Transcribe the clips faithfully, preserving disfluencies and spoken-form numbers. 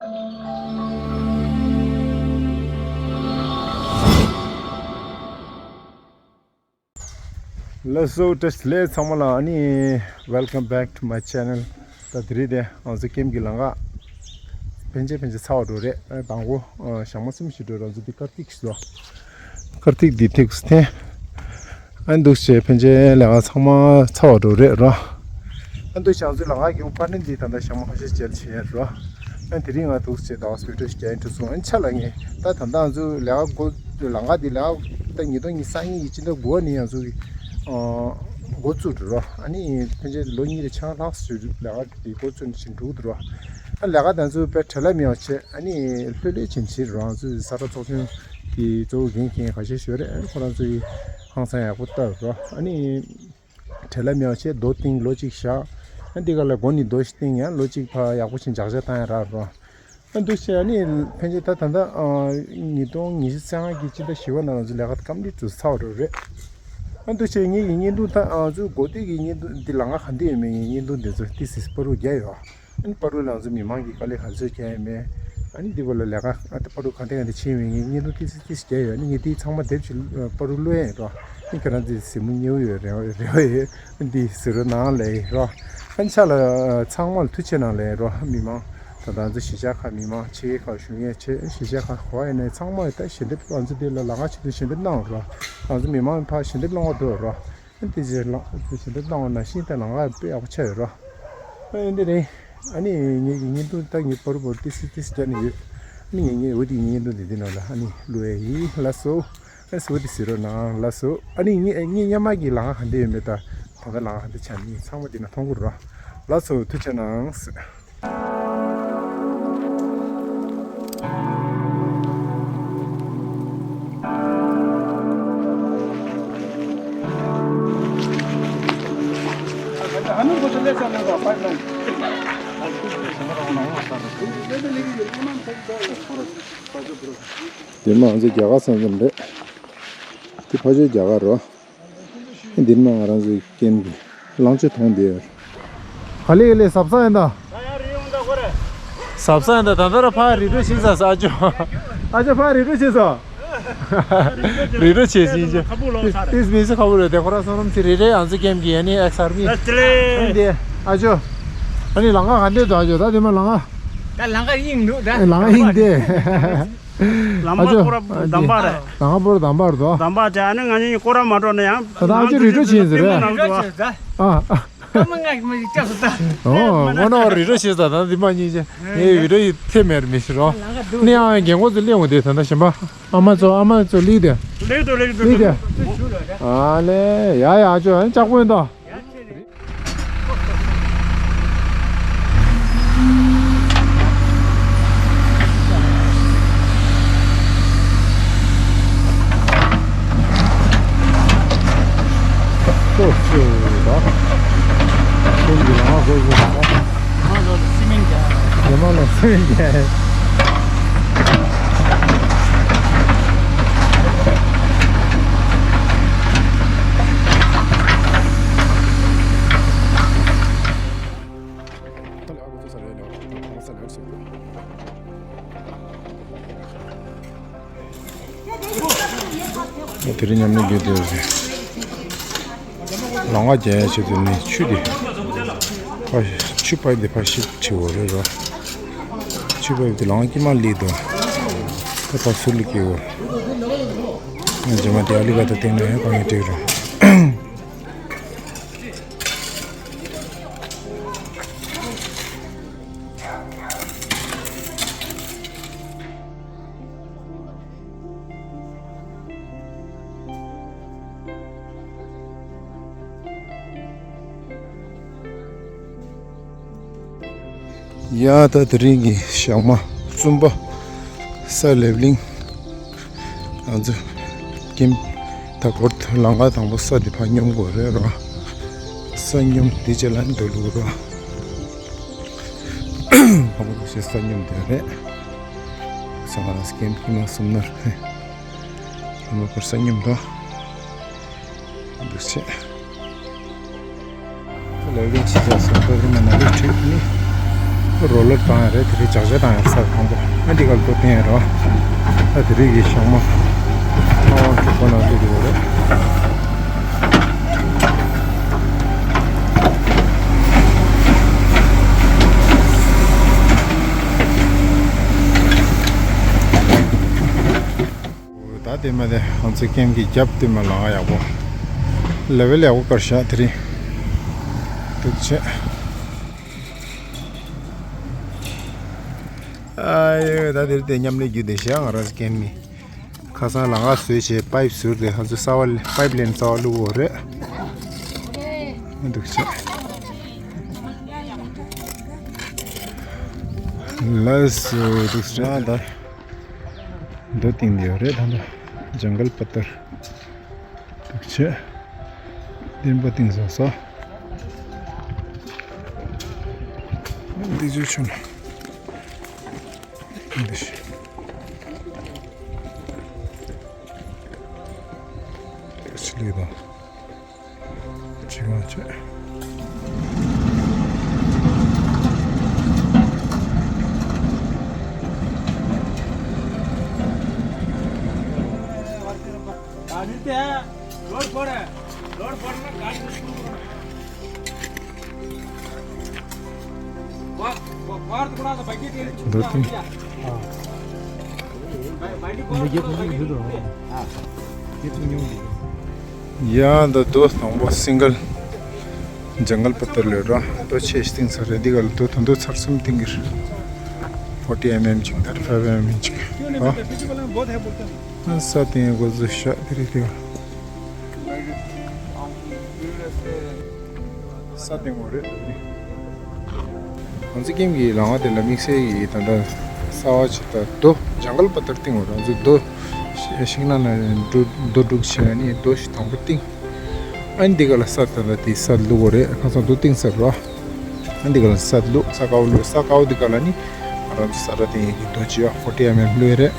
ལགས་སོ། བཀྲ་ཤིས་བདེ་ལེགས་ཚང་མ་ལ། ཨ་ནི། Welcome back to my channel. ད་དེ་རིང་དེ་ང་ཚོ་ཀེམ་གྱི་ལམ་ཁ་ཕན་ཆད་ཕན་ཆད་ཚར་བ་འགྲོ་རེད། ཨ་དང་པོ་ཨ་ཞག་མ་གསུམ་ཞིག་འགྲོ་ར། ང་ཚོ་འདི་ཀར་ཏིག་ཞིག་ལ། ཀར་ཏིག་འདི་ཐིག་སི་ཐེ། ཨ་འདུག་བྱས་ཕན་ཆད་ལས་ཀ་ཚང་མ་ཚར་བ་འགྲོ་རེད་ར། ཨ་འདུག་བྱས་ང་ཚོའི་ལམ་ཁ་གི་པར་ནི་འདི་ད་ལྟ་ཞག་མ་ཁ་ཤས་མཇལ་བྱས་ར། ཨ་དེ་རིང་ང་འདུག་བྱས་ཟླ་བ་བི་ཌིའོ་ཞིག་རྒྱག་ཡིན་འགྲོ་སོང་། ཨ་ཆ་ལ་ངས་ད་ད་ལྟ་ང་ཚོའི་ལས་ཀ་འགོ་ལམ་ཁ་འདི་ལས་ཀ་ད་ཉིས་སྟོང་ཉི་ཤུ་རྩ་གཉིས་ཀྱི་སྤྱི་ཟླ་དགུ་པ་ནས་ང་ཚོ་གི་ཨ་འགོ་བཙུགས་འགྲོ་ར། ཨ་ནི་ཕན་ཆད་ལོ་གཉིས་རེ་ཆ་ལྷག་ཙམ་ལས་ཀ་འདི་འགོ་བཙུགས་ནས་ཕྱིན་འགྲོ་འདུག་ར། ཨ་ལས་ཀ་དང་ཚུར་དཔེ་བྲེལ་བ་མེད་པ་བྱས། ཨ་ནི་ལྷོད་ལྷོད་བྱས་ཕྱིན་རོགས། ང་ཚོའི་ས་ཁྲ་ཚོགས་ཆུང་གི་གཙོ་བོ་འགན་འཁྱེར་མཁན་ཁ་ཤས་ཤོད་རེད། ཨ་ནི་ཁོ་རང་ཚོ་ཡིས་ཧང་སང་ཡག་པོ་བཏབ་རོགས། ཨ་ནི་བྲེལ་བ་མེད་པ་བྱས་རྡོ་བཏིང་ལོ་གཅིག་བཞག་ཨ་འདི་ག་ལ་སྒོ་ནས་རྡོ་ཞིག་བཏིང་ཡང་ལོ་གཅིག་ཕར་ཡག་པོ་ཞིག་འཇག་ཆ་བཏང་ཡ་རག་རོགས། ཨ་འདུག་བྱས་ཨ་ནི་ཕན་ཆད་ད་ད་ལྟ་ཨ་ཉིས་སྟོང་ཉི་ཤུ་རྩ་ལྔ་གི་སྤྱི་ཟླ་བཞི་པ་ནང་ང་ཚོ་ལས་ཀ་ཀམ་པི་ལིཊ་བྱས་ཚར་བ་རེད། ཨ་འདུག་བྱས་ངེད་ཀྱི་བརྙན་ཐུང་ད་ང་ཚོའི་འགོ་སྟོད་ཀྱི་བརྙན་ཐུང་འདི་ལམ་ཁ་ག་འདྲ་ཡོད་མེད་ངས་བརྙན་ཐུང་འདི་ཚོ་ཏོག་ཙམ་པར་རུ་བརྒྱབ་ཡོད། ཨ་ནི་པར་རུ་ལ་ང་ཚོ་མི་མང་གིས་དཀའ་ལས་ག་ཚོད་བརྒྱབ་ཡོད་མེད། ཨ་ནི་འདི་བ་ལ་ལས་ཀ་ཨ་ད་པར་རུ་ག་འདྲ་ག་འདྲ་ཕྱིན་ཡོད་མེད་ངས་བརྙན་ཐུང་ཏོག་ཙམ་ཏོག་ཙམ་བརྒྱབ་ཡོད། ཨ་ནི་ངས་འདི་ཚང་མ་དེབ་ཞིག་པར་རུ་བླུགས་ཡིན་རོགས། ཨ་ནི་ཁྱེད་རང་ཚོས་གཟིགས་མོ་མཉེས་པོ་ཡོད་རེ་བ་ཡོད། འདི་གཟིགས་རོགས་གནང་ལབ་ཡིན་རོགས། ཨ་ནི་ཆ་ལ་ཚང་མ་ལ་ཐུགས་རྗེ་གནང་ལབ་ཡིན་རོགས། མི་མང་ད་ལྟ་ང་ཚོ་གཞིས་ཆགས་ཁག་མི་མང་ཕྱི་རྒྱལ་ཁག་བཞུགས་མཁན་བྱས་གཞིས་ཆགས་ཁག་ག་པར་ཡིན་ནའི་ཚང་མ་ད་ཞལ་འདེབས་ང་ཚོ་འདི་ལ་ལམ་ཁ་ཆེད་དུ་ཞལ་འདེབས་གནང་རོགས། ང་ཚོ་མི་མང་ཕར་ཞལ་འདེབས་གནང་བ་འགྲོ་རོགས། ཨ་འདི་ཞལ་ལག་ཞལ་འདེབས་གནང་བ་ནང་བཞིན་ད་ལམ་ཁ་དཔེ་ཡག་པོ་ཆགས་ཡོད་རོགས། ཨ་འདི་རེད། ཨ་ནི་ངེད་ཀྱི་བརྙན་ཐུང་ད་ངས་པར་རུ་པར་རུ་ཏོག་ཙམ་ཏོག་ཙམ་བརྒྱབ་ནས་ཡོད། ཨ་ནི་ངས་ངས་འོ་དེ་བརྙན་ཐུང་དེ་འདི་ནང་ལ་ཨ་ནི་བླུགས་ཡ་ཡིན། ལགས་སོ། ཨ་འོ་དེ་གཟིགས་རོགས་གནང་། ལགས་སོ། ཨ་ནི་ངས་ངས་སྔོན་མ་གི་ལམ་ཁ་ག་འདྲ་ཡོད་མེད་ད་ད་ལྟ་ལམ་ཁ་ག་འདྲ་ཆགས་མེད་ཚང་མ་འདི་ན་མཐོང་གི་རོགས། ལགས་སོ། ཐུགས་རྗེ་གནང་། དེ་མ་ང་ཚོ་རྒྱ་གར་ས་མཚམས་རེད། དེ་ཕ་ཆོས་རྒྱ་གར་རོ། འདིར་མ་ང་རང་ཚོའི་ཀེམ་གྱི་ལང་ཚོའི་དོང་དེ་ཡོད། ག་ལེ་ག་ལེ་ཟབ་ས་ཡིན་ད། ཟབ་ས་ཡིན་ད། ད་ལྟ་ར་ཕ་རི་ཀྲོ་བྱེད་ས་ས་ཨ་ཅོ། ཨ་ཅོ་ཕ་རི་ཀྲོ་བྱེད་ས། རི་ཀྲོ་བྱེད་ས་ཡིན་ཅོ། ཏིས་མི་སི་ཁ་བོ་རེད་དེ་ཁོ་ར་སོ་རམ་སི་རི་རེ་ཨང་ཙི་ཀེམ་གྱི་ཡ་ནི་ཨེག་སར་མི། ཨ་ཙི་ལེ། ཨ་ནི་དེ་ཨ་ཅོ། ཨ་ནི་ལང་ཀ་ག་འདྲས་འདུག་ཨ་ཅོ། ད་དེ་མ་ལང་ཀ་ད་ལང་ཀ་ཡིན་འདུག་ད། ལང་ཀ་ཡིན་དེ། ལམ་ཨ་ཅོ། པོ་ར་དམ་པ་རེད། ལམ་པོ་ར་དམ་པ་རེད་དོ། དམ་པ་དེ་ཨ་ནི་ང་གཉིས་སྐོར་ར་མ་འགྲོ་ན་ཡང་། ད་ལྟ་ཨ་ཅོ་རི་ཀྲོ་བྱེད་ཟེར་རེད། ཨ་ཨ། ཨ་མ་ང་གི་མ་ཡིག་ཅག་སོ་ད། ཨོ་ངོ་ན་རི་ཀྲོ་བྱེད་ཟེར་ད་འདི་མ་གཉིས་ཅན་ངའི་བི་ཀྲོ་ཡི་ཐེ་མེར་མི་ཤི་རོ། ནི་ཨ་རྒན་གོ་ཚོ་ལེ་འོང་དེ་ད་ད་ཞིམ་པ། ཨ་མ་ཚོ་ཨ་མ་ཚོ་ལེ་དེ། ལེ་དོ་ལེ་དོ་ལེ་དེ། ཨ་ལེ་ཡ་ཡ་ཨ་ཅོ་ཨ་ནི་ལྕགས་པོ་ཡིན་ད། དེ་རིང་མཉམ་གནས་རྒྱུ་དེ་རེད། ལམ་ཁ་རྒྱག་ཡ་ཆེད་དུ་ནི་ཆུ་དེ་ཕར་ཆུ་པའི་དེ་ཕར་ཤིབ་བྱེད་དགོས་རེད་རོ། ཆུ་པའི་དེ་ལམ་ཁ་དཀྱིལ་མ་སླེབས་འདུག་ད་ཕར་ཟུར་ལ་སྐྱེལ་དགོས། ང་རྗེས་མ་དེ་ཨ་ལི་ག་ད་བསྟན་ན་ཡང་གང་ཡང་སྤྲད་རོ། ཡ་ད་དེ་རིང་གི་ཞག་མ་གསུམ་པ་ས་ལེབ་གླིང་། ང་ཚོ་ཀེམ་ད་གོར་ལམ་ཁ་དང་པོ་ས་འདི་ཕར་སྙོམས་དགོས་རེད་རོ། ས་སྙོམས་འདི་རྗེས་ལ་འདོད་ལུགས་རོ། ཁོང་ཚོ་ཞེ་ས་སྙོམས་དེ་རེད། ས་ང་རང་སྐེམ་ཁྱིམ་ལ་སུམ་ནར་ཧེ། ལམ་ཁ་གོར་ས་སྙོམས་དོ། འདུག་ཆེ། ལ་ལུ་ཆི་ཆ་སོང་པ་རི་མ་ན་ལུ་ཁྲིད་ནི། རོ་ལར་བཏང་ཡ་རེད། དེ་རིང་ཅག་ཅག་བཏང་ཡ་ས་གང་པོ་ཨ་འདི་ག་ལ་ཏོ་བསྟན་ཡ་རེད་བ། ད་དེ་རིང་གི་ཞག་མ་ཨ་དྲུག་པ་ནང་དུ་འགྲོ་རེད། ད་དེ་མ་དེ་ང་ཚོའི་ཀེམ་གྱི་རྒྱབ་དེ་མ་ལ་ཡག་པོ། ལེ་ཝལ་ཡག་པོ་དཀར་ཤག་དེ་རིང་། འདུག་བྱས། ཨ་ཡོད་ད་དེ་རིང་དེ་མཉམ་ལས་རྒྱུ་དེ་ཤག་ང་རང་ཚོ་ཀེམ་མི། ཁ་སང་ལ་ང་བཟོས་བྱས་པའིབ་ཟུར་དེ་ང་ཚོ་ས་བ་པའིབ་ལེན་ས་བ་བླུག་འོ་རེད། འདུག་བྱས། ལགས་སོ། འདུག་བྱས་ད། རྡོ་བཏིང་དེ་ཡོད་རེད་ད་ལྟ། ཇང་གལ་པ་ཏར། འདུག་བྱས། བདེན་པ་བཏིང་སོང་ས། འདི་ཚོ་ཆུ་ན། འདི་ཤི། ཕྱི་ལུས་དང་། ཅི་གང་བྱས། गाड़ी से रोड पर है, रोड पर ना गाड़ी से शुरू करना। बार, बार थोड़ा सा बैठिए, तेल छूट जाएगा। हाँ। बै-, बैठिए, बार थोड़ा सा बैठिए। ཡ་ད་རྡོ་དང་པོ་སིང་གལ་ཇང་གལ་པ་ཏར་ལས་ར་རྡོ་ཆེ་ཞིག་བཏིང་ས་རེད། འདི་ག་ལ་རྡོ་དང་རྡོ་ཚར་གསུམ་བཏིང་གི་རེད། ཕོར་ཊི་ཨེམ་ཨེམ་ཅིག་ཐར་ཕའི་ཝི་ཨེམ་ཨེམ་ཅིག་ར། ས་བཏིང་གོ་ཚོད་ཤག་དེ་རེད་དེ། ས་སྟེང་འོ་རེད། ང་ཚོ་ཀེམ་གྱི་ལམ་ཁ་དེ་ལ་དམིགས་བསལ་གྱི་ད་ལྟ་གསར་པ་ཅིག་ད་རྡོ་ཇང་གལ་པ་ཏར་སྟེང་འོ་རང་ཚོ་རྡོ་ཤིང་ནགས་ན་རྡོ་རྡོ་སྒྲུག་བྱས་ནས་རྡོ་ཞིག་དང་པོ་བཏིང་། ཨ་ནི་འདི་ག་ལ་ས་ད་ལྟ་དེ་ས་བླུགས་པ་རེད། ཁ་སང་རྡོ་བཏིང་ཚར་རོ། ཨ་འདི་ག་ལ་ས་བླུགས། ས་དཀར་པོ་བླུགས། ས་དཀར་པོ་འདི་ག་ལ་ནི་ང་རང་ཚོ་ས་ར་སྟེང་གི་རྡོ་ཅིག་ཡོད། ཕོར་ཊི་ཨེམ་ཨེམ་བླུགས་ཡ་རེད།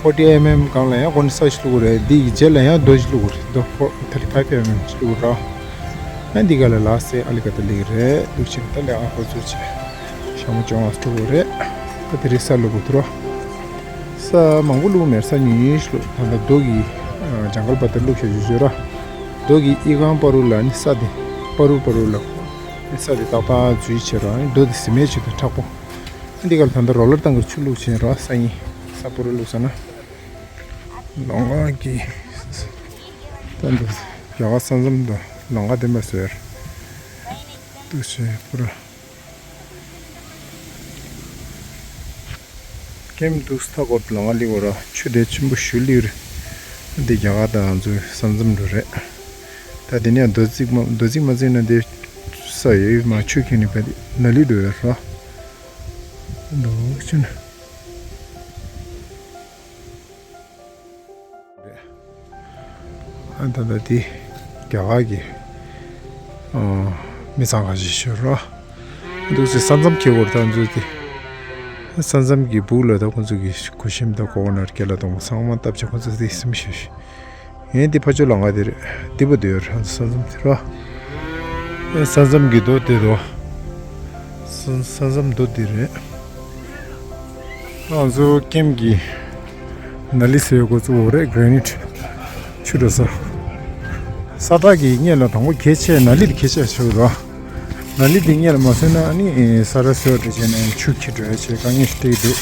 ཕོར་ཊི་ཨེམ་ཨེམ་སྒང་ལ་ཡང་ཁོ་ནི་ས་ཞིག་བླུགས་རེད། འདི་ཡི་རྗེས་ལ་ཡང་རྡོ་ཞིག་བླུགས་རེད། རྡོ་ཕོ་ཐར་ཊི་ཕའིབ་ཨེམ་ཨེམ་ཞིག་བླུགས་ར། ཨ་འདི་ག་ལ་ལགས་སེ་ཨ་ལི་ཀ་ཏ་ལིག་རེད། བླུགས་ཕྱིན་ད་ལས་ཨ་ཁོ་ཚོ་ཆེ་ཞྭ་མོ་ཅོང་ཨ་སྟུ་བོ་རེད། ད་དེ་རིང་ས་བླུགས་པ་དུ་ར། ས་མང་པོ་བླུགས་མེད། ས་ཉུང་ཉུང་ཞིག་བླུགས། ད་ལྟ་རྡོ་གི་ཇང་གལ་པ་ཏར་བླུགས་ཤ་ཞུ་ཞུ་ར། རྡོ་གི་ཨི་ཁང་པ་རུ་ལ་ནི་ས་དེ་པ་རུ་པ་རུ་ལ་ས་དེ་ཏག་ཏག་འཛུལ་བྱེད་ར། རྡོ་དེ་སི་མེད་བྱེད་དུ་མཁྲེགས་པོ། འདི་གར་ད་ལྟ་རོ་ལར་བཏང་གི་ཆུ་བླུགས་བྱས་རོ། ས་ཡིན་ས་སྤོ་རོ་བླུགས་ས་ན། ལོང་བ་གི་ད་འདི་རྒྱ་གར་ས་མཚམས་དང་ལོང་བ་དེ་མ་ཟེར། འདུག་བྱས་པུ་ར། ཀེམ་འདུག་མཐའ་སྐོར་དུ་ལོང་བ་སླེབས་པ་ར། ཆུ་དེ་ཆེན་པོ་ཞུ་སླེབས་རེད། འདི་རྒྱ་གར་དང་ང་ཚོའི་ས་མཚམས་འགྲོ་རེད། ད་དེ་ནས་རྡོ་བརྩིགས་མ་རྡོ་བརྩིགས་མ་བརྩིགས་ན་དེ་ས་ཡོད་མ་ཆུ་ཁྱེར་ནས་བས་ནཱ་ལི་འགྲོ་ཡོད་ར། འདུག་ཆུ་ན། ཨ་ད་ད་དེ་རྒྱ་གར་གྱི་ཨ་མི་ཚང་ཁ་ཤས་ཤོད་རོ། འདུག་སེ་ས་མཚམས་ཁེལ་བོར་ད་འཛུལ་ཏེ། ས་མཚམས་ཀྱི་སྦུག་ལ་ད་ཁོང་ཚོ་གི་གུ་ཤམ་ད་གོ་བ་ནར་སྐེ་ལ་གཏོང་བ་ཚང་མ་བཏབ་བྱས་ཁོང་ཚོ་དེ་སེམས་ཤོད་ཤོད། ངས་འདི་ཕ་ཆོས་ལ་ང་དེར་འདི་པོ་དེ་ཡོད་རང་ས་མཚམས་དེ་རོ། ས་མཚམས་ཀྱི་རྡོ་དེ་རོ། ས་མཚམས་རྡོ་དེ་རེད། ང་ཚོ་ཀེམ་གྱི་ནཱ་ལི་ཟེར་གོ་ཚུགས་རེད། གྷི་རེ་ནིཊ་ཆུ་འགྲོ་ས། ས་ཐག་གི་སྔོན་ལ་དང་པོ་གལ་ཆེ་ནཱ་ལི་དེ་གལ་ཆེ་ཆེ་རོ། ནཱ་ལི་དེ་སྔོན་ལ་མ་སོན་ན་ཨ་ནི་ས་ར་སོལ་དེ་བྱས་ནས་ཆུ་འཁྱེར་འགྲོ་ཡ་ཆེ་དཀའ་ངལ་ཞིག་འཕྲད་ཀྱི་འདུག་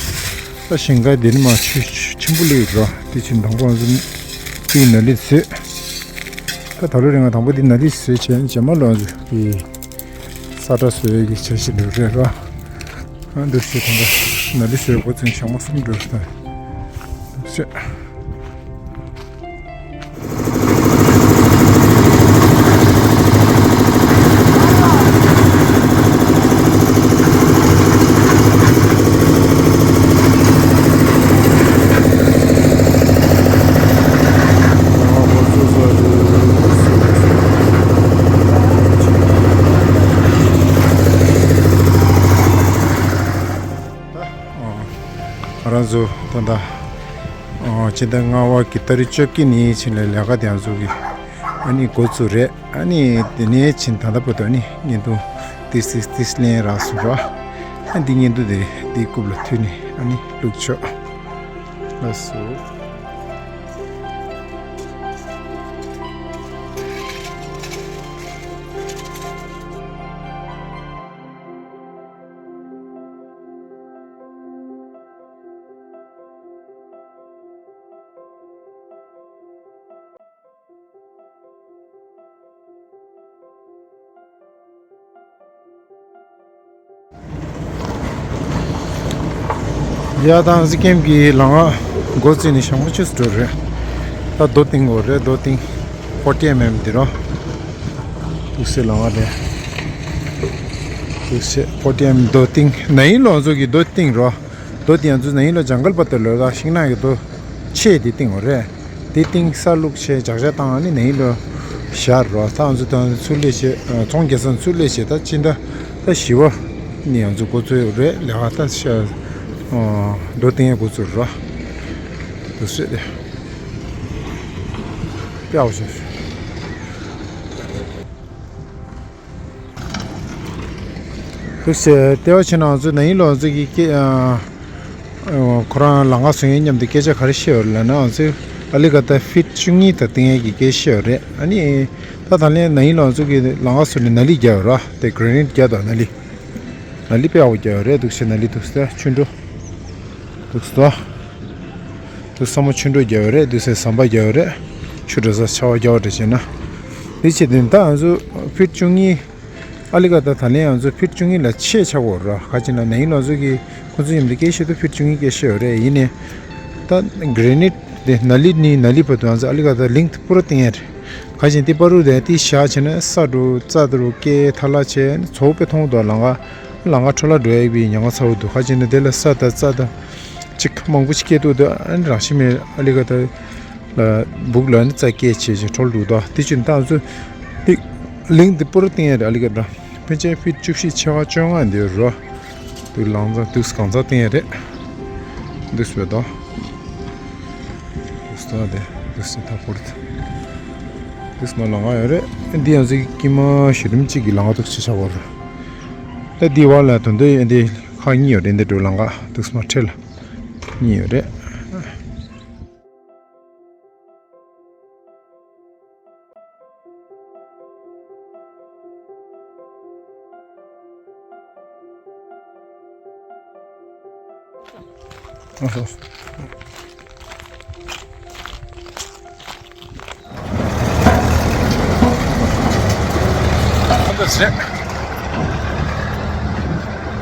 ད་ཞིང་ཁ་དེ་ནི་མ་ཆུ་ཆེན་པོ་སླེབས་རོ། དེ་ཕྱིན་དང་པོ་ང་ཚོ་དེ་ནཱ་ལི་བཟོས། ད་ད་ལོ་རིང་ང་དང་པོ་དེ་ནཱ་ལི་བཟོས་བྱས་རྗེས་མ་ལོ་ང་ཚོ་དེ། ས་ཁྲ་བཟོ་ཡས་ཀྱི་འཆར་གཞི་འདུག་རེད་ར། ཨ་འདུག་སེ་དང་པོ་ནཱ་ལི་བཟོ་ཡས་འགོ་ཚུགས་ཞག་མ་གསུམ་འགྲོ་རེད་ད། འདུག་སེ། ང་རང་ཚོ་ད་ལྟ་ཨ་སྤྱི་ཟླ་ལྔ་པ་གི་ཏ་རིག་བཅོ་བརྒྱད་ནས་ཕྱིན་ལས་ལས་ཀ་དེ་ང་ཚོ་གི་ཨ་ནི་འགོ་བཙུགས་རེད། ཨ་ནི་དེ་ནས་ཕྱིན་ད་ལྟ་བར་དུ་ཨ་ནི་བརྙན་ཐུང་ཏིས་ཏིས་ཏིས་ལེན་རག་སོང་ར། ཨ་འདི་ཉིན་དུ་དེ་འདི་རྐུབ་ལ་མཐུད་ནས་ཨ་ནི་བླུགས་ཆོག་ལགས་སོ། ཡ་ད་ང་ཚོ་ཀེམ་གྱི་ལམ་ཁ་འགོ་བཙུགས་ནས་ཞག་མ་བཅུ་ཙམ་འགྲོ་རེད། ད་རྡོ་བཏིང་དགོས་རེད། རྡོ་བཏིང་ཕོར་ཊི་ཨེམ་ཨེམ་འདི་རོ། འདུག་སེ་ལམ་ཁ་རེད། འདུག་སེ་ཕོར་ཊི་ཨེམ་རྡོ་བཏིང་ན་ཡིན་ལོ་ང་ཚོ་གི་རྡོ་བཏིང་རོ། རྡོ་དེ་ང་ཚོ་ན་ཡིན་ལོ་ཇང་གལ་པ་ཏི་ལོ་ད་ཤིང་ནགས་ཀྱི་རྡོ་ཆེ་དེ་བཏིང་དགོས་རེད། དེ་སྟེང་ས་བླུགས་བྱས་ཇག་ཇག་བཏང་ནི་ནས་ཡིན་ལོ་ཞར་རོ། ད་ང་ཚོ་ད་ཚུར་སླེབས་བྱས་ཚོང་རྒྱག་ས་ཚུར་སླེབས་བྱས་ད་ཕྱི་ཟླ་ད་བཞི་པ་ནས་ང་ཚོ་འགོ་ཚུགས་རེད། ལས་ཀ་ད་ཤ་རྡོ་སྟེང་འགོ་ཚུགས་རོ། དུ་སྲིད་དེ་དཔེ་ཨའོ་ཞེས། ལུགས་སེ་ལྟེ་བ་ཆེ་ན་ང་ཚོ་ན་ཡིན་ལོ་ང་ཚོ་གི་སྐད་ཨ། ཨ། ཁོ་རང་ལམ་ཁ་བཟོ་མཁན་མཉམ་དུ་སྐད་ཆ་ག་རེ་བཤད་ཡོད་ལབ་ན། ང་ཚོས་ཨ་ལི་ཀ་ད་ཕིཊ་བཅུ་གཉིས་དང་སྟེང་ཡས་ཀྱི་སྐད་བཤད་ཡོད་རེད། ཨ་ནི་ད་ད་ལན་ན་ཡིན་ལོ་ང་ཚོ་གི་ལམ་ཁ་བཟོ་ནས་ན་ལི་བརྒྱབ་ཡོད་ར། དེ་གྷི་རེ་ནིཊ་བརྒྱབ་དང་ན་ལི། ན་ལི་དཔེ་ཡག་པོ་བརྒྱབ་ཡོད་རེད། འདུག་སེ་ན་ལི་འདུག་སེ་ཆུ་འགྲོ་འདུག་སེ། དུ་ས་མོ་ཆུ་འགྲོ་རྒྱག་ཡོད་རེད། དུ་སའི་ཟམ་པ་རྒྱག་ཡོད་རེད། ཆུ་འགྲོ་ས་ཆར་པ་རྒྱག་པ་འདྲ་བྱས་ན། དེ་བྱས་དུས་ད་ང་ཚོ་ཕིཊ་བཅུ་གཉིས། ཨ་ལི་ཀ་ད་ད་ལན་ང་ཚོ་ཕིཊ་བཅུ་གཉིས་ལ་ཆེ་ཆགས་ཡོད་ར། ག་ཅི་ན་ན་ཡིན་ལོ་ཚོ་གི་ཁོ་ཚོ་མཉམ་དུ་སྐད་བཤད་དུས་ཕིཊ་བཅུ་གཉིས་སྐད་བཤད་ཡོད་རེད། ཡིན་ནའི་ད་གྷི་རེ་ནིཊ་དེ་ན་ལི་ནི་ན་ལི་བར་དུ་ང་ཚོ་ཨ་ལི་ཀ་ད་ལིང་ཐི་པུ་ར་བཏིང་ཡ་རེད། ག་ཅི་ན་དེ་བར་དུ་དེ་བཞག་བྱས་ན་ས་འགྲོ་རྩྭ་འགྲོ་སྐད་ཐ་ལ་བྱས་ཚོགས་པའི་མཐོང་དུ་ལམ་ཁ་ལམ་ཁ་འཕྲོ་བརླག་འགྲོ་ཡ་ཡིན་པའི་ཉེན་ཁ་ཚ་བོ་འདུག་ག་ཅི་ན་དེ་ལ་ས་དང་རྩྭ་དང་ཅིག་མང་པོ་ཅིག་སྐྱེས་འདུག་ད་ཨ་ནི་རང་བཞིན་མེད་ཨ་ལི་ཀ་ད་ལ་སྦུག་ལ་ནི་རྩྭ་སྐྱེས་བྱས་བྱས་འཕྲོ་བརླག་འདུག་ད་དེ་ཅུ་ད་ཚོ་ཏིག་ལིང་འདི་པུར་བཏིང་ཡ་རེད། ཨ་ལི་ཀ་ད་ཕན་ཆད་ཕིཊ་བཅུ་བཞི་ཆེ་བ་བཅོ་ལྔ་འདི་རོ། དུ་ལང་ཚང་དུས་གང་ཚང་བཏིང་ཡ་རེད། འདུག་སེ་བས་དོ། འདུག་སེ་དེ་འདུག་སེ་ད་པུར་དུ་འདུག་སེ་མ་ལང་ཡ་རེད། འདི་ཡང་ཟིག་ཀྱི་མ་ཞི་རིམ་གཅིག་གི་ལང་འདུག་ཅི་ཆ་བོ་རེད། ད་འདི་བ་ལ་དོན་དུ་འདི་ཁག་གཉིས་ཡོད་རེད། འདི་འགྲོ་ལང་ག་འདུག་སེ་མ་ཁྲེལ་གཉིས་ཡོད་རེད།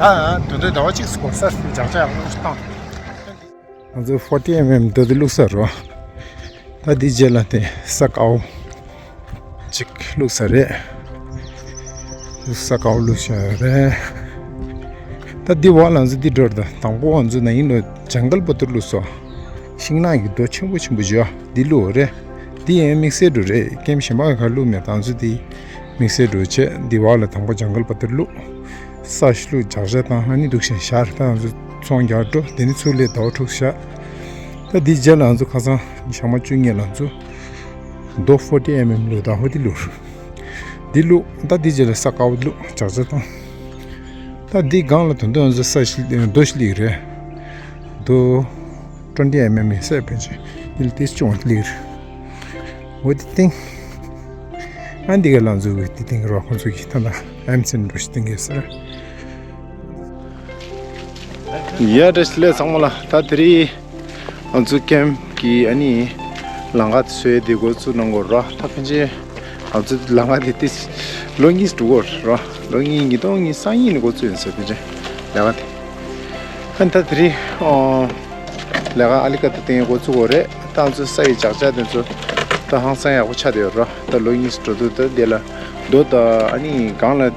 ཨ་དོན་དུ་ཟླ་བ་གཅིག་སྐོར་ས་ལྗགས་ཆ་ཡག་པོ་ཞིག་བཏང་། ང་ཚོ་ཕོར་ཊི་ཨེམ་ཨེམ་འདི་འདི་བླུགས་ས་རོ། ད་འདི་རྗེས་ལ་དེ་ས་ཀའོ་ཅིག་བླུགས་ས་རེད། ས་ཀའོ་བླུགས་ས་རེད། ད་འདི་བ་ལ་ང་ཚོ་འདི་འགྲོ་ར། ད་དང་པོ་ང་ཚོ་ན་ཡིན་ལོ་ཇང་གལ་པ་ཏུར་བླུགས་སོ། ཤིང་ནགས་ཀྱི་རྡོ་ཆེན་པོ་ཆེན་པོ་བཞི་འདི་བླུགས་རེད། འདི་ཡང་དམིགས་བསལ་འགྲོ་རེད། ཀེམ་གཞན་པ་ག་བླུགས་མེད། ད་ང་ཚོ་འདི་དམིགས་བསལ་འགྲོ་བྱས་འདི་བ་ལ་དང་པོ་ཇང་གལ་པ་ཏུར་བླུགས། ས་ཞིག་བླུགས་ཇག་ཇག་དང་ཨ་ནི་འདུག་བཞིན་ཤར་ད་ང་ཚོ་ཚོང་རྒྱག་འགྲོ། དེ་ནི་ཚུར་སླེབས་ཟླ་བ་དྲུག་ཤག་ད་འདི་རྗེས་ལ་ང་ཚོ་ཁ་སང་ཞག་མ་བཅུ་གཉིས་ལ་ང་ཚོ་རྡོ་ཕོར་ཊི་ཨེམ་ཨེམ་བླུགས་ད་ཧོ་འདི་བླུགས། འདི་བླུགས་ད་འདི་རྗེས་ལ་ས་ཀའོ་བླུགས་ཇག་ཇག་དང་། ད་འདི་སྒང་ལ་དོན་དུ་ང་ཚོ་ས་ཞིག་རྡོ་ཞིག་སླེབས་རེད། རྡོ་ཊུ་ཝེན་ཊི་ཨེམ་ཨེམ་ཡིན་ས་ཕན་ཆད་འདི་ལ་ཏིས་ཅུང་སླེབས་རེད། འོ་དེ་སྟེང་། ཨ་འདི་ག་ལ་འཛུགས་དེ་སྟེང་རོ་ཁོང་ཚོ་གི་ད་ལྟ་ཨེམ་སེན་འགྲོ་ཞིག་སྟེང་གི་ཟེར། ཡ་བཀྲ་ཤིས་བདེ་ལེགས་ཚང་མ་ལ། ད་དེ་རིང་ང་ཚོ་ཀེམ་གི་ཨ་ནི་ལམ་ཁ་ཚོས་དེ་འགོ་བཙུགས་གནང་དགོས་ར། ད་ཕན་ཆད་ང་ཚོ་ལམ་ཁ་དེ་ཏིས་ལོ་གཉིས་འགྲོ་དགོས་ར། ལོ་གཉིས་ཉིས་སྟོང་ཉི་ཤུ་རྩ་གཉིས་ནས་འགོ་བཙུགས་ཡིན་ཟེར་ཕན་ཆད་ལམ་ཁ་དེ། ཨ་ནི་ད་དེ་རིང་ཨོ། ལས་ཀ་ཨ་ལི་ཀ་ད་སྟེང་འགོ་བཙུགས་དགོས་རེད། ད་ང་ཚོ་ས་ཡི་ཇག་ཇག་དེ་ཚོ་ད་ཧང་སང་ཡག་པོ་ཆགས་བསྡད་ཡོད་ར། ད་ལོ་གཉིས་འགྲོ་དུས་ད་དེ་ལ་རྡོ་ད་ཨ་ནི་སྒང་ལ་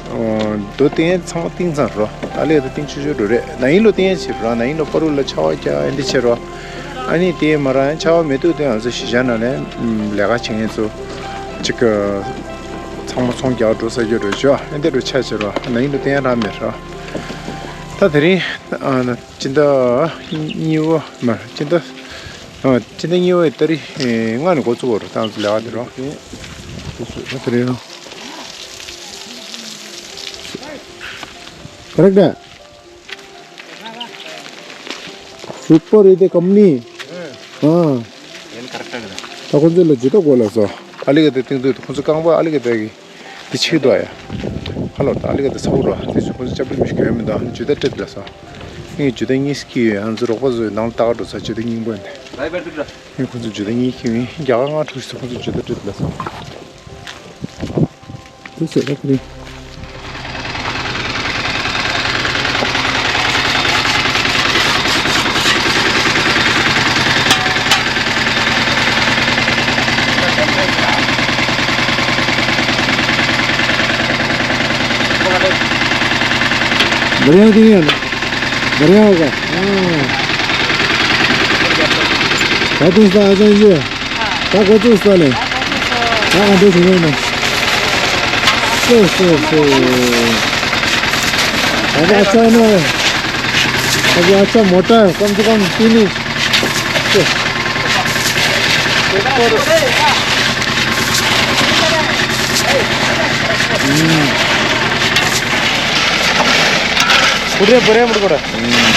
རྡོ་སྟེང་ཚང་མ་བཏིང་ཚར་ར། ཨ་ལི་ཀ་ད་བཏིང་ཆུ་ཆུ་འགྲོ་རེད། ན་ཡིན་ལོ་བཏིང་ཡ་བྱེད་ར། ན་ཡིན་ལོ་པ་རུ་ལ་ཆར་པ་རྒྱག་ཨ་འདི་བྱེད་ར། ཨ་ནི་དེ་མ་ར་ཡང་ཆར་པ་མེད་དུས་དེ་ང་ཚོ་གཞིས་ཆགས་ནང་ནས་ལས་ཀ་བྱེད་མཁན་ཚོ་ཅིག་ཚང་མ་ཚོང་རྒྱག་འགྲོ་ས་རྒྱུ་འགྲོ་བྱོས་ཨ་འདི་འགྲོ་ཆ་བྱེད་ར། ན་ཡིན་ལོ་བཏིང་ཡ་ར་མེད་ར། ད་དེ་རིང་ཨ་ན། སྤྱི་ཟླ་གཉིས་པ་མ་སྤྱི་ཟླ་ཨ་སྤྱི་ཟླ་གཉིས་པའི་ཏ་རིག་ལྔ་ནས་འགོ་བཙུགས་པ་རེད། ད་ང་ཚོ་ལས་ཀ་དེ་རོ། ད་རེད་རོ། ཀ་རེག་ཊ། ऊपर ये दे कंपनी। हाँ। ད་ཁོང་ཚོ་ལ་ཇི་ལྟར་དགོས་ལ་སོ། ཨ་ལི་ག་དེ་སྟེང་དུ་ཁོང་ཚོ་རྐང་པ་ཨ་ལི་ག་དེ་གི་དེ་ཆེ་དོ་ཡ། ཧ་ལོ་ད་ཨ་ལི་ག་དེ་ཚ་བོ་རོ། དེ་ཚོ་ཁོང་ཚོ་ཅབ་ལི་མི་ཤི་གོ་མི་འདུག་ཇི་ལྟར་སྤྲད་ལ་སོ། ངས་ཇི་ལྟར་གཉིས་ཀྱི་ང་ཚོ་རོགས་པ་ཚོའི་ནང་ལ་ལྟ་ག་འགྲོ་ས་ཇི་ལྟར་སྙིང་པོ་ཡིན་ཏེ། ངས་ཁོང་ཚོ་ཇི་ལྟར་གཉིས་ཀྱི་ཡིན་རྒྱ་གར་ང་ཁྲུག་སོ་ཁོང་ཚོ་ཇི་ལྟར་སྤྲད་ལ་སོ། དུ་ཟེར་ད་ཁ་རི། बढ़िया दिया ना। बढ़िया होगा। हाँ। क्या दोस्त आ जाएंगे? ད་འགོ་ཚུགས་ས་ལེ། ད་ང་འདི་ཞིག་ཡོད་ནི། སོ་སོ་སོ། अभी अच्छा है ना? अभी अच्छा मोटा है, कम से कम तीन इंच। हम्म। पूरे बड़े मुड़ को रहा। हम्म।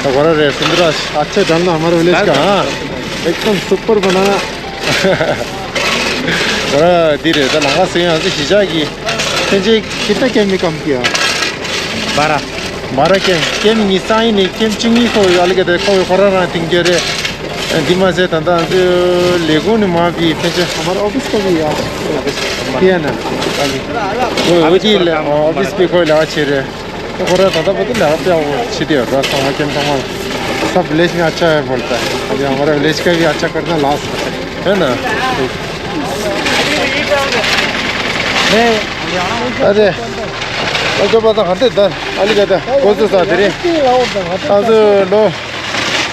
तो बड़ा रे, सुंदर, अच्छे डालना हमारे विलेज का, हाँ। एकदम सुपर बनाना। ཨ་འདི་རེད། ད་ལམ་ཁ་ཟིན་ཡང་ཟིན་གཞིས་ཆགས་ཀྱི་ཐོན་སྐྱེད་ཀྱི་ད་ཀེམ་མི་ཀམ་ཀྱི་ཡ། बारह। बारह ཀེམ། ཀེམ་གཉིས་གཙང་ཡིན་ནི་ཀེམ་བཅུ་གཉིས་ཁོ་ཡོད། ཨ་ལི་ག་དེ་ཁོ་ཡོད་ཁོ་རང་རང་སྟེང་རྒྱལ་རེད། འདི་མ་ཟད་ད་ལྟ་ང་ཚོའི་ལས་ཁུངས་ནས་མ་བི་ཕན་ཆད་ཧ་མར་ཨོ་ཕིས་ཀ་བི་ཡ། ཁྱེད་ན་ཨོ་ཨོ་ཅི་ལ་ཨོ་ཕིས་པི་ཁོ་ལ་ཆེ་རེད། ཁོ་ར་ད་ལྟ་བར་དུ་ལས་ཀ་སྤེལ་བ་ཆེ་དེ་ར་ཚང་མ་ཀེམ་ཚང་མ་ས་བི་ལེ་ཇི་ང་ཆ་ཡ་བོལ་ཏ་ཡང་ང་ར་བི་ལེ་ཇི་ཀ་བི་ཨ་ཆ་ཀར་ན་ལགས་ཧེ་ན། ཨ་རེ། ཨ་ཅོ་པ་ད་ག་འདྲ་ད་ཨ་ལི་ག་ད་གོ་ཚོད་ས་དེ་རེད། ཨ་ཚོ་ལོ་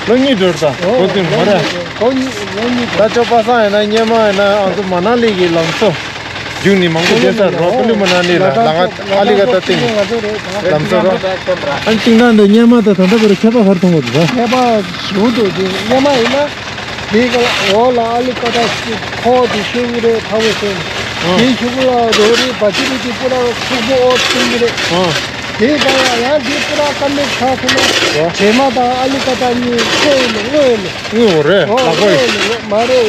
ལོ་གཉིས་འགྲོ་ད་གོ་ཚོད་མ་རེད། ད་ཅོ་པ་སང་ཡིན་ན་སྙེ་མ་ཡིན་ན་ཨ་ཚོ་མ་ན་ལི་གི་ལམ་སོ། རྒྱུགས་ནི་མང་པོ་བྱས་ཚར་རོ། ཀུ་ལི་མ་ན་ལི་ལ་ལ་ང་ཨ་ལི་ག་ད་ཏིང་ལམ་སོ་རོ། ཨ་ཏིང་ན་འདི་སྙེ་མ་ད་ད་ལྟ་བར་ཁྱད་པར་ཧར་ཐོང་གོ་འདུག་ད་ཁྱད་པར་ཞུ་འདུག་འདི་སྙེ་མ་ཡིན་ན་དེ་ག་ལ་འོག་ལ་ཨ་ལི་ཀ་ད་ཁོག་དེ་ཤུ་གི་རེད། ཐ་བོ་ཤེ་དེ་ཤུ་གི་ལ་རོ་རི་བ་ཅི་རི་ཅི་པུ་ར་ཁུག་པོ་འོག་ཏིང་གི་རེད། དེ་ག་ལ་ཡང་དེ་པུ་ར་ཀ་མེད་ཁ་ཐུ་ལ་བྱེ་མ་དང་ཨ་ལི་ཀ་ད་གཉིས་ཁོ་ཡིན་ནོ་ངོ་ཡིན་ནོ། དངུལ་འོ་རེད། ཨོ་ལག་པ་ཡིན། དངུལ་ཡིན་ནོ་མ་རེད།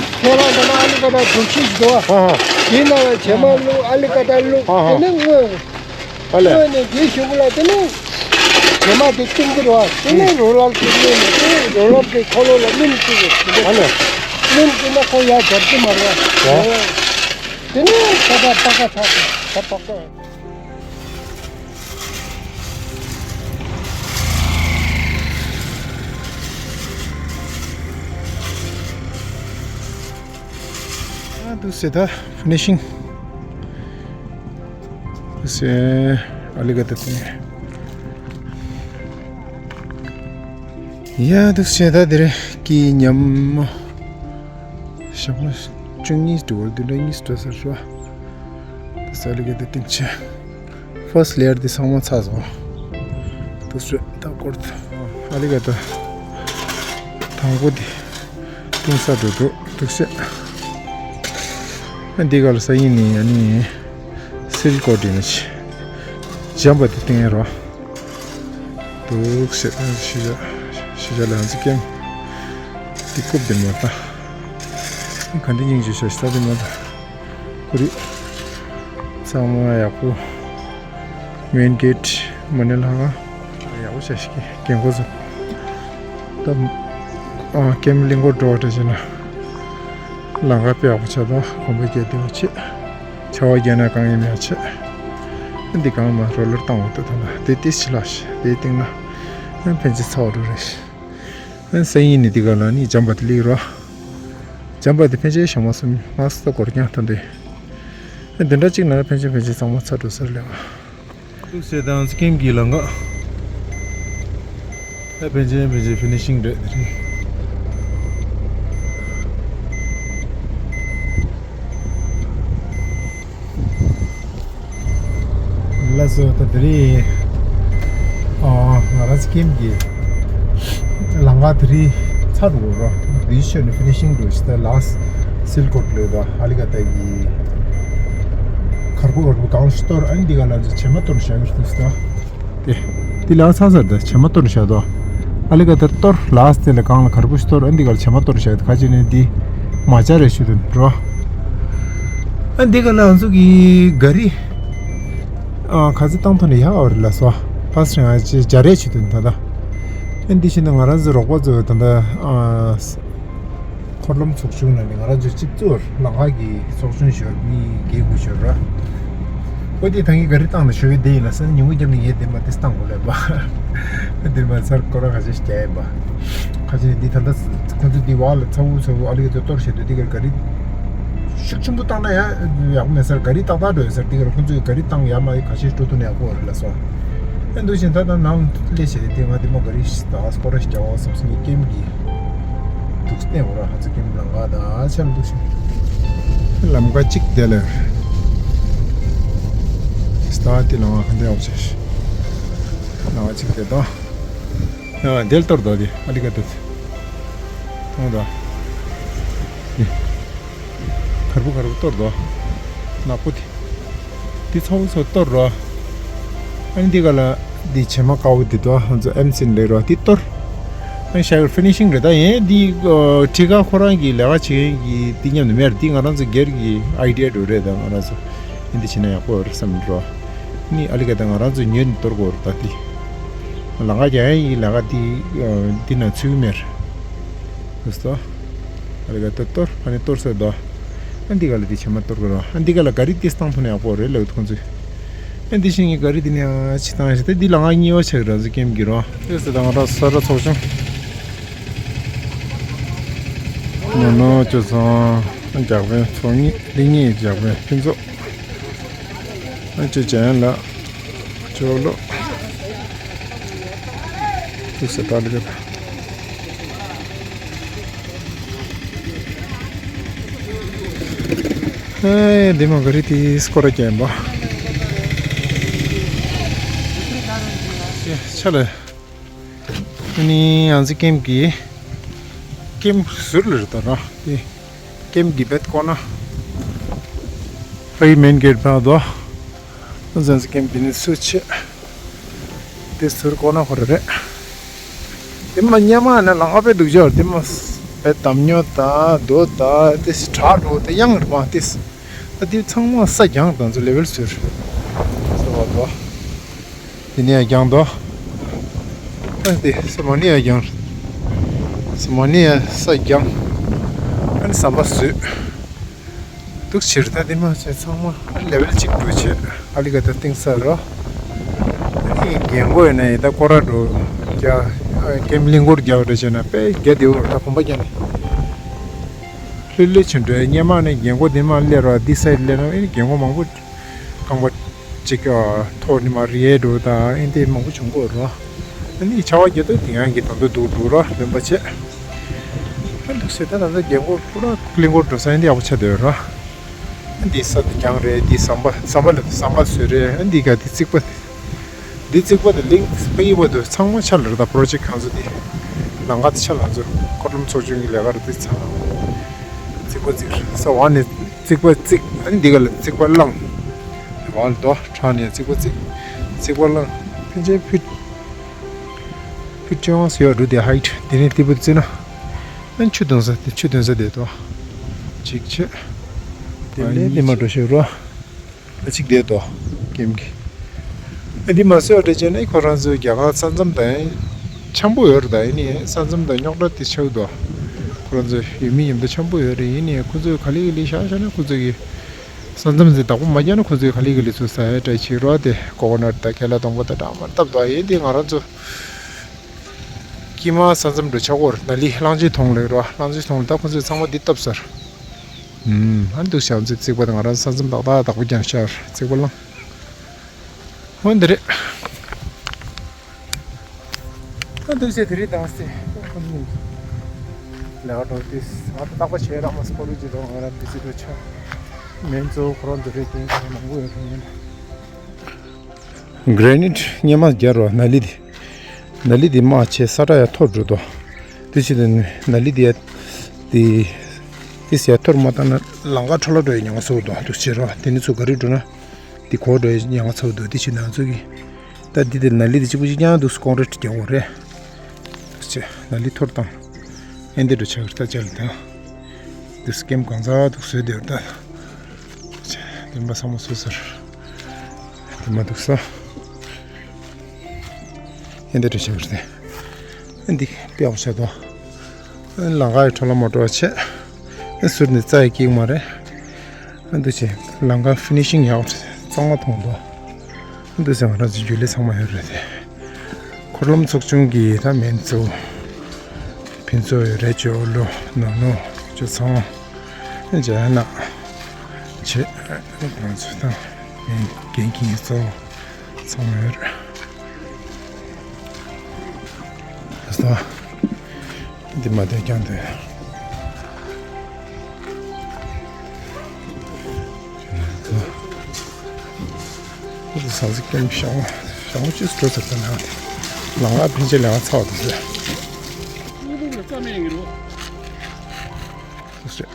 ཁྱེད་རང་ད་ལྟ་ཨ་ལི་ཀ་ད་དྲུག་ཅུ་ཞིག་འདུག་ཨ། ཨ་ཧ། དེ་ན་བྱེ་མ་བླུག་ཨ་ལི་ཀ་ད་བླུག་ཨ་ཧ། དེ་ནས་དངུལ་ཨ་ལེ། དངུལ་ནས་དེ་ཞུ་གི་ལ་དེ་ནས་བྱེ་མ་དེ་བཏིང་གི་རེད་བ། དེ་ནས་རོ་ལར་དེ་བླུག་ནས་དེ་རོ་ལར་དེ་ཁོ་ལོ་ལ་སྣུམ་བཅུག་གི་ཨ་ལེ། སྣུམ་བཅུག་ན་ཁོ་ཡར་འབྱར་གི་མ་རེད་བ། དེ་ནས་ད་ལྟ་པ་ཀ་ཚ་ད་པ་ཀ། ཨ་འདུག་སེ་ད་ཕི་ནི་ཤིང་འདུག་སེ་ཨ་ལི་ག་ད་དེ་ནས་ཡ་འདུག་སེ་ད་དེ་རེད་ཀི་ཉམས་ཞག་མ་བཅུ་གཉིས་འགྲོ་བར་བདུན་ཕྲག་གཉིས་འགྲོ་ཟེར་རོ། ད་ས་ལི་ག་དེ་སྟེང་ཆེ། ཕར་སི་ལེ་ཡར་དེ་ཚང་མ་ཚར་སོང་། དུ་སུ་ད་སྐོར་དུ་ཨ་ལི་ག་ད་དང་པོ་དེ་སྟེང་ས་འགྲོ་འདུག་འདུག་སེ། ཨ་འདི་ག་ལ་ས་ཡིན་ནི་ཨ་ནི་སིལ་ཀོ་དེ་ནི་ཆེ། འཇམ་པ་དེ་སྟེང་ཡ་རོ། དུག་ཤེས་ཤེས་བྱ་ཤེས་བྱ་ལ་ང་ཚོ་ཀེམ་དེ་རྐུབ་དེ་མ་ལྟ། ག་འདི་སྙིང་རྗེ་ཤ་ཤ་ལྟ་དེ་མ་ལྟ། ཁོ་རི་ཚང་མ་ཡག་པོ། མེན་གེ་ཊི་མ་ནེ་ལྷ་ཁང་ཡག་པོ་ཤ་ཤ་ཀེ་ཀེམ་ཁོ་ཚོ་ད་ཨ་ཀེམ་གླིང་སྐོར་འགྲོ་བ་འདྲ་བྱས་ན་ལམ་ཁ་དཔེ་ཡག་པོ་ཆགས་འདུག་གོམ་པ་རྒྱག་བདེ་བོ་བྱེད། ཆར་པ་བརྒྱབ་ན་གང་ཡིན་མེད་ཆེ། འདི་གང་མ་རོ་ལར་བཏང་འོང་དུ་ཐོན་ན་དེ་ཏིས་ཆི་ལ་ཤི་དེའི་སྟེང་ན་ཕན་ཆད་ཚ་བ་རུ་རེ་ཤི། སང་ཉིན་ནི་འདི་ག་ལ་ནི་འཇམ་པ་དེ་ལིག་རོ། འཇམ་པ་དེ་ཕན་ཆད་ཞག་མ་གསུམ་ང་སོ་གོར་ཀྱང་ཐོན་དེ། འདི་འདྲ་གཅིག་ན་ཕན་ཆད་ཕན་ཆད་ཚང་མ་ཚ་འགྲོ་ཟེར་ལེ་བ། ལུག་སེ་དང་སྐེམ་གྱི་ལམ་ཁ། ད་ཕན་ཆད་ཕན་ཆད་ཕི་ནི་ཤིང་རེད་དེ་རིང་། ལགས་སོ་ད་དེ་རིང་ཨ་ང་རང་སྐེམ་གྱི་ལམ་ཁ་དེ་རིང་ཚར་འགྲོ་རོ། འདིའི་ཤོད་ནས་ཕི་ནི་ཤིང་འགྲོ་ཞིག་ད་ལགས་སིལ་ཀོད་ལོས་དང་ཧ་ལི་ག་ད་གི་གར་པོ་གར་པོ་གང་ཞིག་གཏོར་ཨ་ནི་འདི་ག་ལ་ཚོ་བྱེ་མ་གཏོར་བཞག་གི་འདུག་ད། དེ། དེ་ལ་ཚ་ཚར་ད་བྱེ་མ་གཏོར་བཞག་དོ། ཨ་ལི་ག་ད་གཏོར་ལ་སྟེ་ལ་གང་ལ་གར་པོ་ཞིག་གཏོར། ཨ་འདི་གར་བྱེ་མ་གཏོར་བྱ་ཁ་ཅིག་ནས་འདི་མ་བྱ་རེ་ཞུ་དོན་འགྲོ། ཨ་འདི་ག་ལ་ང་ཚོ་གི་ག་རི་ཨ་ག་ཚོད་བཏང་ཐོག་ནས་ཡག་འོ་རེད་ལ་སོ། ཕ་སི་ང་ཅི་བྱ་རེ་ཞུ་དོན་ད་ད། ཨ་འདི་བཞིན་ང་རང་ཚོ་རོགས་པ་ཚོ་ད་ད་ཨ། འཁོར་ལམ་ཚོགས་ཆུང་ནང་ནས་ང་རང་ཚོའི་གཅིག་གཙོར་ལམ་ཁ་གི་ཚོགས་ཆུང་ཞོར་མི་བརྒྱད་དགུ་ཞོར་ར། ཁོ་དེ་ཐང་གི་ག་རི་བཏང་ནས་ཞོ་གི་བསྡད་ཡིན་ལ་ས་ཉིན་མོ་རྒྱབ་ནས་ངས་དེ་མ་དེ་བཏང་དགོས་ལས་པ། དེ་མ་ཚར་ཁོ་རང་ཁ་ཤས་ཤིག་རྒྱག་ཡིན་པ། ཁ་ཅིག་ནས་འདི་ད་ལྟ་ཁོ་ཚོ་འདི་བར་ལ་ཚ་བོ་ཚ་བོ་ཨ་ལི་གི་དེ་གཏོར་བྱེད་དུས་འདི་གར་ག་རི་ཤུགས་ཆེན་པོ་བཏང་ན་ཡང་ཡག་མེད་སར་ག་རི་ཏག་ཏག་འགྲོ་ཡོད་སར་འདི་གར་ཁོ་ཚོས་ག་རི་བཏང་ཡག་མ་ཡག་ག་ཤས་འགྲོ་ཐུབ་ན་ཡག་པོ་རེད་ལ་སོ། ཨེ་འདུག་བཞིན་ད་ལྟ་ནང་སླེབས་བྱས་དེ་ང་དེ་མོ་ག་རི་ད་སྐོར་ར་ཞིག་རྒྱག་འོ་བསམ་སོང་ངས་ཀེམ་གི་འདུག་སྟེང་འོ་ར་ཧ་ཚ་ཀེམ་ལང་ག་ད་ཆ་འདུག་བཞིན་ལམ་ཀ་གཅིག་དེ་ལ་སྟ་དེ་ལང་ག་ག་འདྲ་འོ་བྱས་ལང་ག་གཅིག་དེ་ད་ཡང་དེ་ལྟར་ད་དེ་ཨ་ལི་ཀ་ད་དེ་མཐོང་ད་དེ། གར་པོ་གར་པོ་གཏོར་རོ། ནག་པོ་དེ། དེ་ཚོ་ཚོ་གཏོར་རོ། ཨ་ནི་འདི་ག་ལ་འདི་བྱེ་མ་དཀར་པོ་འདི་དོ་ཧང་ཚོ་ཨེམ་སིན་ལེ་རོ་འདི་གཏོར། ཨ་ནི་ཤ་ཡོར་ཕི་ནི་ཤིང་རེད་ད་ཡིན་འདི་ཁྲི་ཀ་ཁོ་རང་གི་ལས་ཀ་བྱེད་མཁན་གྱི་འདི་མཉམ་དུ་མེར་འདི་ང་རང་ཚོ་སྒེར་གྱི་ཨའི་ཌི་ཡ་འགྲོ་རེད་ད་ང་རང་ཚོ་འདི་འདི་བྱེད་ན་ཡག་པོ་རེད་བསམ་འགྲོ། ནི་ཨ་ལི་ཀ་ད་ང་རང་ཚོ་ཉོས་ནས་གཏོར་དགོས་རེད་ད་འདི། ལང་ཀ་རྒྱག་ཡ་ཡི་ལས་ཀ་འདི་འདི་ན་ཚུད་ཀྱི་མེར། ལགས་སོ། ཨ་ལི་ག་ཏོར་ཏོར་ཨ་ནི་ཏོར་སོ་དོ། ཨ་འདི་ག་ལ་འདི་བྱེ་མ་ཏོར་ག་རོ། ཨ་འདི་ག་ལ་ག་རི་ཏིས་བཏང་ཐུབ་ན་ཡག་པོ་རེད་ལབ་ཁོང་ཚོས། ཨ་འདི་ཤིང་གི་ག་རི་འདི་ནས་ཨ་ཅི་བཏང་ཞེས་ཏེ་འདི་ལ་ང་གཉིས་པ་ཆགས་རང་ཚོ་ཀེམ་གི་རོ། ཏོས་སོ་དང་ང་རང་ས་ར་ཚོགས་ཆུང་། ནོ་ནོ་ཅོ་སོང་། ཨ་འཇག་པའི་ཚོགས་གཉིས་འདི་གཉིས་འཇག་པའི་ཕུན་ཚོགས། ཨ་ཅོ་ཅན་ལ། ཅོ་ལོ། ཏོས་སོ་ད་ལི་ག་ད། ཨེ་འདི་མ་ག་རི་ཏིས་སྐོར་ར་རྒྱག་ཡིན་པ། ཤ་ལ། ཨ་ནི་ང་ཚོ་ཀེམ་གི་ཀེམ་ཟུར་ལ་རེད་ད་ར། དེ་ཀེམ་གི་བེད་ཀོ་ན། ཕ་གི་མེན་གེ་ཊི་ཕར་དོ། ང་ཚོ་ཀེམ་གི་ནི་སུ་ཆེ། དེ་ཟུར་ཀོ་ན་ཁོ་ར་རེད། དེ་མ་ཉ་མ་ན་ལང་ཨ་པེ་འདུག་ཅོ་དེ་མ་བེད་དམ་ཉོ་ད་དོ་ད་དེ་སི་ཁྲག་འགྲོ་དེ་ཡང་རེད་པ་དེ་སི། ད་དེ་ཚང་མ་ས་རྒྱང་དང་ཚོ་ལེ་ཝལ་ཟུར། སོ་བ་དོ། དེ་ནས་ཡང་རྒྱང་དོ། ཨ་དེ་ས་མ་ནི་ཡང་རྒྱང་། ས་མ་ནི་ཡང་ས་རྒྱང་། ཨ་ནི་ཟམ་པ་བཟོས། འདུག་ཕྱིར་ད་དེ་མ་བྱས་ཚང་མ་ཨ་ལེ་ཝལ་གཅིག་འགྲོ་བྱས་ཨ་ལི་ག་ད་གཏིང་ས་རོ། ཨ་ནི་རྒན་གོག་ཡིན་ན་ཡིན་ད་སྐོར་ར་འགྲོ་རྒྱ་ཨ་ཀེམ་གླིང་སྐོར་རྒྱག་འགྲོ་བྱས་ན་དཔེ་རྒྱ་དེ་འོ་ད་གོམ་པ་རྒྱག་ནས། ལྷོད་ལྷོད་ཕྱིན་འགྲོ་སྙེ་མ་ནས་རྒན་གོག་དེ་མ་སླེབས་རོགས་འདི་ས་ཡི་སླེབས་ན་ཨེ་རྒན་གོག་མང་པོ་རྐང་པ་གཅིག་ཐོག་ནི་མ་རེད་འགྲོ་དང་ཨེ་འདི་མང་པོ་བྱུང་གོ་རོགས། ཨ་ནི་ཆར་པ་རྒྱག་དུས་དེ་ཡང་གི་དང་དུ་འདུག་འདུག་རོགས་ལོན་པ་བྱས། ཨ་འདུག་ཟེར་ད་ད་ལྟ་རྒན་གོག་པུ་ར་གླིང་སྐོར་འགྲོ་ས་ཨེ་འདི་ཡག་པོ་ཆགས་བསྡད་རོགས། ཨ་འདི་ས་དེ་རྒྱང་རེད་འདི་ཟམ་པ་ཟམ་པ་ལ་ཟམ་པ་བཟོས་རེད་ཨ་འདི་ག་དེ་རྩིག་པ། འདི་རྩིག་པ་དང་གླིང་ཕ་ཡི་བར་དུ་ཚང་མ་ཆ་ལ་རེད་ད་པོ་རོ་ཇེག་ཁང་ཚོ་འདི། ལམ་ཁ་དེ་ཆ་ལ་ཚོ་འཁོར་ལམ་ཚོགས་ཆུང་གི་ལས་ཀ་རེད་འདི་ཚང་། རྩིག་པ་རྩིག་ས་བ་ནས་རྩིག་པ་རྩིག་ཨ་ནི་འདི་ག་ལ་རྩིག་པ་བླངས། དེ་བ་ལ་དོ་ཁྲག་ནས་རྩིག་པ་རྩིག་རྩིག་པ་བླངས་ཕན་ཆད་ཕུད། ཕུད་ཅོང་སེ་ཡོད་འགྲོ་དེ་ཧའིཊ་དེ་ནས་ཏི་པུ་རྩིག་ན། ཨ་ཆུ་འཐུང་ས་དེ་ཆུ་འཐུང་ས་དེ་དོ། གཅིག་བྱས། དེ་ལས་དེ་མ་འགྲོ་ཤེས་རོ། ཨ་གཅིག་བསྡད་དོ། ཀེམ་གི། ཨ་འདི་མ་སོས་རེ་བྱས་ནས་ཁོ་རང་ཚོའི་རྒྱ་གར་ས་མཚམས་དང་། འཆམ་པོ་ཡོད་རེད་ད་ཡིན་ནའི་ས་མཚམས་དང་རྙོག་དྲ་དེ་ཆགས་དོ། ཁོ་རང་ཚོ་ཡུལ་མི་ཡིན་པ་འཆམ་པོ་ཡོད་རེད་ཡིན་ནའི་ཁོ་ཚོས་ག་ལེ་ག་ལེ་བཞག་བཞག་ན་ཁོ་ཚོ་གི། ས་མཚམས་ཚེ་བདག་པོ་མ་རྒྱག་ན་ཁོ་ཚོས་ག་ལེ་ག་ལེ་ཚོ་ཟ་ཡ་ཏྲ་ཆིག་རོ་དེ་ཀོ་ཀོ་ནཊ་དང་ཁེ་ལ་དང་པོ་དང་འདྲ་མ་བཏབ་དོ་ཡིན་དེ་ང་རང་ཚོ། ཀྱི་མ་ས་མཚམས་འགྲོ་ཆག་གོ་རེད་ན་ལི་གླང་ཆེན་མཐོང་ལེ་རོ་གླང་ཆེན་མཐོང་ལེ་ད་ཁོ་ཚོས་ཚང་མ་འདི་བཏབ་ཟེར། ཨུམ། ཨ་འདུག་བྱམས་བརྩེ་བརྩེགས་པ་དང་ང་རང་ས་མཚམས་ཏག་ཏག་བདག་པོ་རྒྱག་ཤར་བརྩེགས་པ་བླངས། འོ་འདི་རེད། ཨ་འདུག་བྱས་དེ་རེད་དང་སེ། ལས་ཀ་འགྲོ་དུས་ང་ད་རྟག་པ་བྱས་རག་མ་སོང་ཁོ་རུ་ཅི་རོ་ང་རང་དུས་ཚོད་འགྲོ་ཆ། མེན་གཙོ་བོ་ཁོ་རང་འདི་རེད་དེ་མང་པོ་ཡོད་རེད་ཡིན། གྷི་རེ་ནིཊ་སྙེ་མ་རྒྱ་རོ་ན་ལི་དེ། ན་ལི་དེ་དམག་ཆེ་ས་ཁྲ་ཡ་ཐོར་འགྲོ་དོ། དེ་ཕྱིར་དུ་ན་ལི་དེ་ཡ་དེ་དེ་ཡ་ཐོར་མ་བཏང་ན་ལམ་ཁ་འཕྲོ་བརླག་འགྲོ་ཡ་ཉེན་ཁ་ཚ་པོ་འདུག་དེ་ཕྱིར་རོ་དེ་ནི་ཚུར་ག་རེ་འགྲོ་ན་དེ་གོ་འགྲོ་ཡ་ཉེན་ཁ་ཚ་པོ་འདུག་དེ་ཕྱིར་ང་ཚོ་གི་ད་དེ་དེ་ན་ལི་དེ་གཅིག་པུ་གཅིག་རྐྱང་འདུག་ཀོང་ཀྲེཊ་རྒྱག་དགོས་རེད། ཆེ་ན་ལི་ཐོར་དང་། ཨེ་འདི་འགྲོ་ཆག་རྟ་ཅལ་དང་། འདི་སྐེམ་གང་ཟག་འདུག་བཟོས་དེར་ད། ཆེ་དེ་མ་ཚང་མ་བཟོས་ཟེར། དེ་མ་འདུག་ས། ཨེ་འདི་འགྲོ་ཆག་རྟ། ཨེ་འདི་ཕེའོ་ཤ་དོ། ཨེ་ལང་ཀའི་ཁྲོ་ལ་མོ་ཏོ་ཆེ། ཨེ་ཟུར་ནས་རྩ་ཡི་སྐྱེག་མ་རེད། ཨ་འདུ་བྱས། ལམ་ཁ་ཕི་ནི་ཤིང་ཡག་གཙང་མ་མཐོང་དོ། ཨ་འདུ་བྱས་ང་རང་ཚོ་རྒྱུ་ལས་ཚང་མ་ཡོད་རེད་དེ། འཁོར་ལམ་ཚོགས་ཆུང་གི་ད་མེན་གཙོ། ཕུན་ཚོགས་ཡོད་རེད་ཅོ་ལོ་ནོ་ནོ་ཅོ་ཚང་། ཨ་ཇ་ན། ཆེ། ང་ཚོ་ད་མེན་རྒན་གྱི་གཙོ་ཚང་མ་ཡོད་རེད། ཨ་ས། འདི་མ་བསྡད་ཀྱང་འདོད། འདི་ས་ཟིག་ཀྱང་ཞང་ཞང་ཅིས་འགྲོ་ཚར་ཚར་ན། ལང་ལ་ཕན་ཆད་ལང་ཚ་བ་དེ་ཟེར།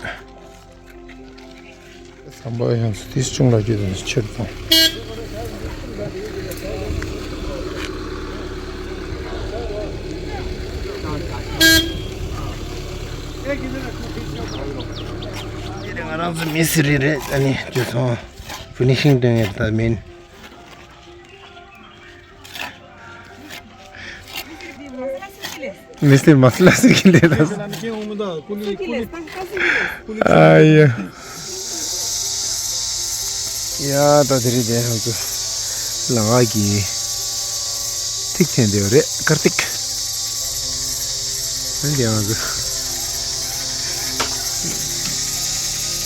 ཟམ་པ་ཡང་ཚུལ་ཏིས་ཅུང་ལ་རྒྱུ་དང་ཕྱིར་དང་། དེ་ང་རང་ཚོ་མི་སི་རི་རེད། ཨ་ནི་རྒྱུ་ཚང་ཕི་ནི་ཤིང་སྟོན་ཡས་ད་མིན། མི་སི་མ་སི་ལ་སི་གི་ལེ་ད། ཨ་ཡ། ཡ་ད་དེ་རིང་དེ་ང་ཚོ་ལ་ང་གི་ཐིག་འཐེན་དེ་རེད་ཀར་ཐིག་ཨ་ནི་དེ་ང་ཚོ་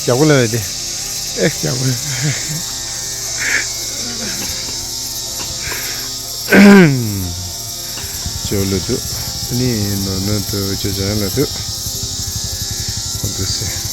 ཡག་པོ་ལ་ཡོད་དེ། ཨེ་ཡག་པོ་ལ། ཅོ་ལོ་དུ། ནི་ནོ་ནོ་དུ་ཅོ་ཅོ་ལ་དུ། ཨོ་དུ་སེ།